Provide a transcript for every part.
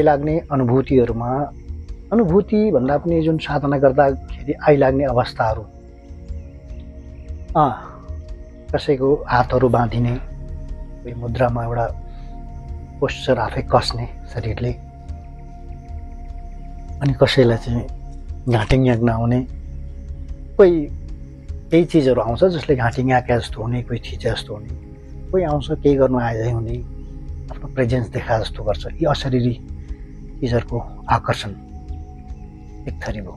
लाग्ने अनुभूतिहरूमा अनुभूति भन्दा पनि जुन साधना गर्दाखेरि आइलाग्ने अवस्थाहरू, कसैको हातहरू बाँधिने, कोही मुद्रामा एउटा पोस्चर आफै कस्ने शरीरले, अनि कसैलाई चाहिँ घाँटिङ याक्न आउने, कोही केही चिजहरू आउँछ जसले घाँटिङ याके जस्तो हुने, कोही थिचे जस्तो हुने, कोही आउँछ केही गर्नु आए हुने, आफ्नो प्रेजेन्स देखा जस्तो गर्छ। यी अशरीरी चिजहरूको आकर्षण एक थरी भयो।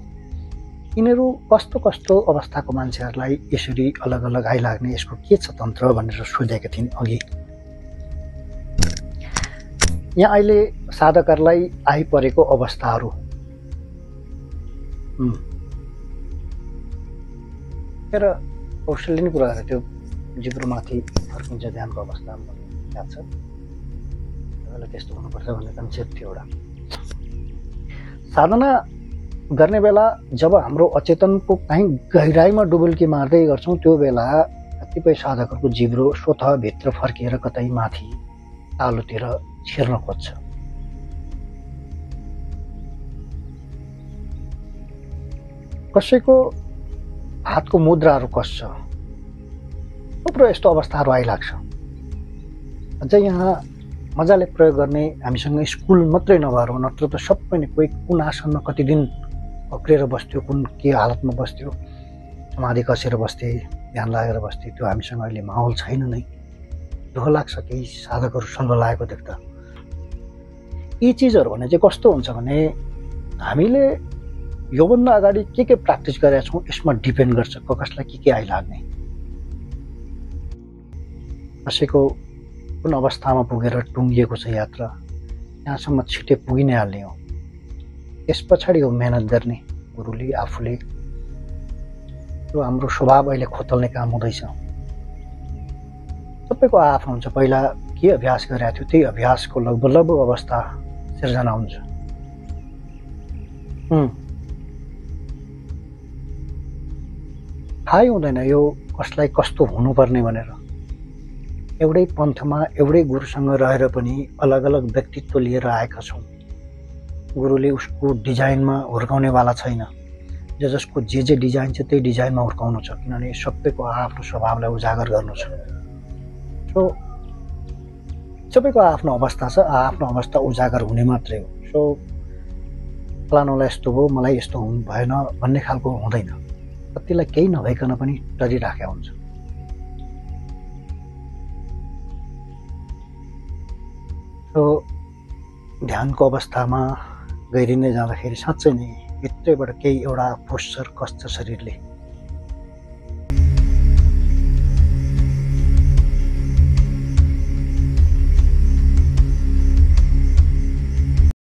यिनीहरू कस्तो कस्तो अवस्थाको मान्छेहरूलाई यसरी अलग अलग आइलाग्ने, यसको के छ तन्त्र भनेर सोधेका थिइन् अघि। यहाँ अहिले साधकहरूलाई आइपरेको अवस्थाहरू, र कौशलले नै कुरा गरे, त्यो जिब्रोमाथि फर्किन्छ ध्यानको अवस्थामा याद छ। तपाईँलाई त्यस्तो हुनुपर्छ भन्ने कन्सेप्ट थियो एउटा। साधना गर्ने बेला जब हाम्रो अचेतनको कहीँ गहिराइमा डुबुल्की मार्दै गर्छौँ, त्यो बेला कतिपय साधकहरूको जिब्रो स्वतः भित्र फर्किएर कतै माथि तालुतिर छिर्न खोज्छ। कसैको हातको मुद्राहरू कस्छ, थुप्रो यस्तो अवस्थाहरू आइलाग्छ। अझ यहाँ मजाले प्रयोग गर्ने हामीसँग स्कुल मात्रै नभएर, नत्र त सबै नै कोही कुन आसनमा कति दिन पक्रिएर बस्थ्यो, कुन के हालतमा बस्थ्यो, समाधि कसेर बस्थे, ध्यान लागेर बस्थे, त्यो हामीसँग अहिले माहौल छैन नै। दुःख लाग्छ केही साधकहरू सल्भ लागेको देख्दा। यी चिजहरू भने चाहिँ कस्तो हुन्छ भने हामीले योभन्दा अगाडि के प्र्याक्टिस गरेका छौँ यसमा डिपेन्ड गर्छ कसलाई के आइलाग्ने। कसैको कुन अवस्थामा पुगेर टुङ्गिएको छ यात्रा, यहाँसम्म छिटै पुगि नै हाल्ने हो। त्यस पछाडि हो मेहनत गर्ने गुरुले आफूले। त्यो हाम्रो स्वभाव अहिले खोतल्ने काम हुँदैछ। सबैको आफ्नो हुन्छ। पहिला के अभ्यास गरेको थियो त्यही अभ्यासको लगभग अवस्था सिर्जना हुन्छ। थाहै हुँदैन यो कसलाई कस्तो हुनुपर्ने भनेर। एउटै पन्थमा एउटै गुरुसँग रहेर पनि अलग अलग व्यक्तित्व लिएर आएका छौँ। गुरुले उसको डिजाइनमा हुर्काउनेवाला छैन। जसको जे डिजाइन छ त्यही डिजाइनमा हुर्काउनु छ, किनभने सबैको आफ्नो स्वभावलाई उजागर गर्नु छ। सो सबैको आफ्नो अवस्था छ, आफ्नो अवस्था उजागर हुने मात्रै हो। सो फलानुलाई यस्तो भयो, मलाई यस्तो हुनु भएन भन्ने खालको हुँदैन। कतिलाई केही नभइकन पनि डरिराखेका हुन्छ। सो ध्यानको अवस्थामा गहिरिँदै जाँदाखेरि साँच्चै नै भित्रैबाट केही एउटा पोस्चर कस्छ शरीरले।